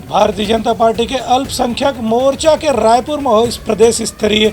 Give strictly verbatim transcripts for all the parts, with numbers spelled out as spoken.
Bharatiya Janata party के अल्पसंख्यक मोर्चा के रायपुर में होइस प्रदेश स्तरीय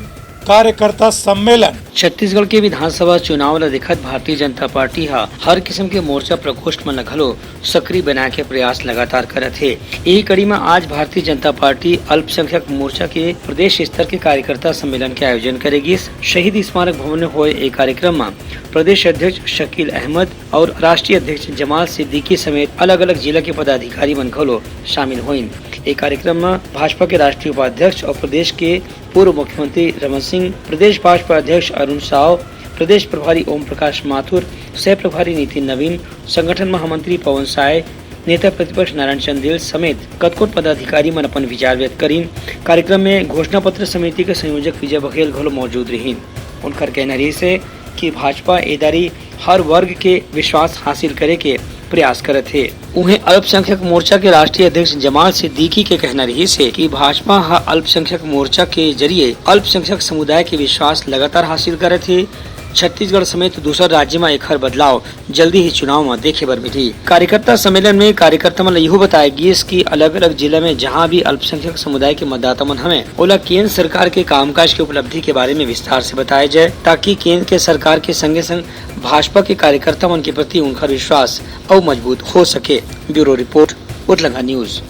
कार्यकर्ता सम्मेलन। छत्तीसगढ़ के विधानसभा चुनाव ल देखत भारतीय जनता पार्टी ह हर किस्म के मोर्चा प्रकोष्ठ मन ल घलो सक्रिय बनाए के प्रयास लगातार करत हे। यही कड़ी म आज भारतीय जनता पार्टी अल्पसंख्यक मोर्चा के प्रदेश स्तर के कार्यकर्ता सम्मेलन के आयोजन करे गिस। शहीद स्मारक भवन में होए ए कार्यक्रम म प्रदेश अध्यक्ष शकील अहमद और राष्ट्रीय अध्यक्ष जमाल सिद्दीकी समेत अलग-अलग जिला के पदाधिकारी मन घलो शामिल होइन। ए कार्यक्रम म भाजपा के राष्ट्रीय उपाध्यक्ष और प्रदेश के पूर्व मुख्यमंत्री रमन सिंह, प्रदेश भाजपा अध्यक्ष अरुण साव, प्रदेश प्रभारी ओम प्रकाश माथुर, सह प्रभारी नितिन नवीन, संगठन महामंत्री पवन साय, नेता प्रतिपक्ष नारायण चंदेल समेत कतकोन पदाधिकारी मन अपन विचार व्यक्त करिन। कार्यक्रम में घोषणा पत्र समिति के संयोजक विजय बघेल घलो मौजूद रहिन। उनकर कहना रहिस हे कि भाजपा ए दारी हर वर्ग के विश्वास हासिल करे के प्रयास करत हे। उहें, अल्पसंख्यक मोर्चा के राष्ट्रीय अध्यक्ष जमाल सिद्दीकी के कहना रहिस हे कि भाजपा ह अल्पसंख्यक मोर्चा के जरिए अल्पसंख्यक समुदाय के विश्वास लगातार हासिल करत हे। छत्तीसगढ़ समेत दूसर राज्य म एखर बदलाव जल्दी ही चुनाव म देखे बर मिलही। कार्यकर्ता सम्मेलन में कार्यकर्ता मन ल इहो बताय गिस कि अलग-अलग जिला में जहां भी अल्पसंख्यक समुदाय के मतदाता मन हवय, ओला केंद्र सरकार के कामकाज के उपलब्धि के बारे में विस्तार से बताया जाए, ताकि केंद्र के सरकार के संगे-संग भाजपा के कार्यकर्ता मन के प्रति उनकर विश्वास अउ मजबूत हो सके। Bureau report, Utlanga news.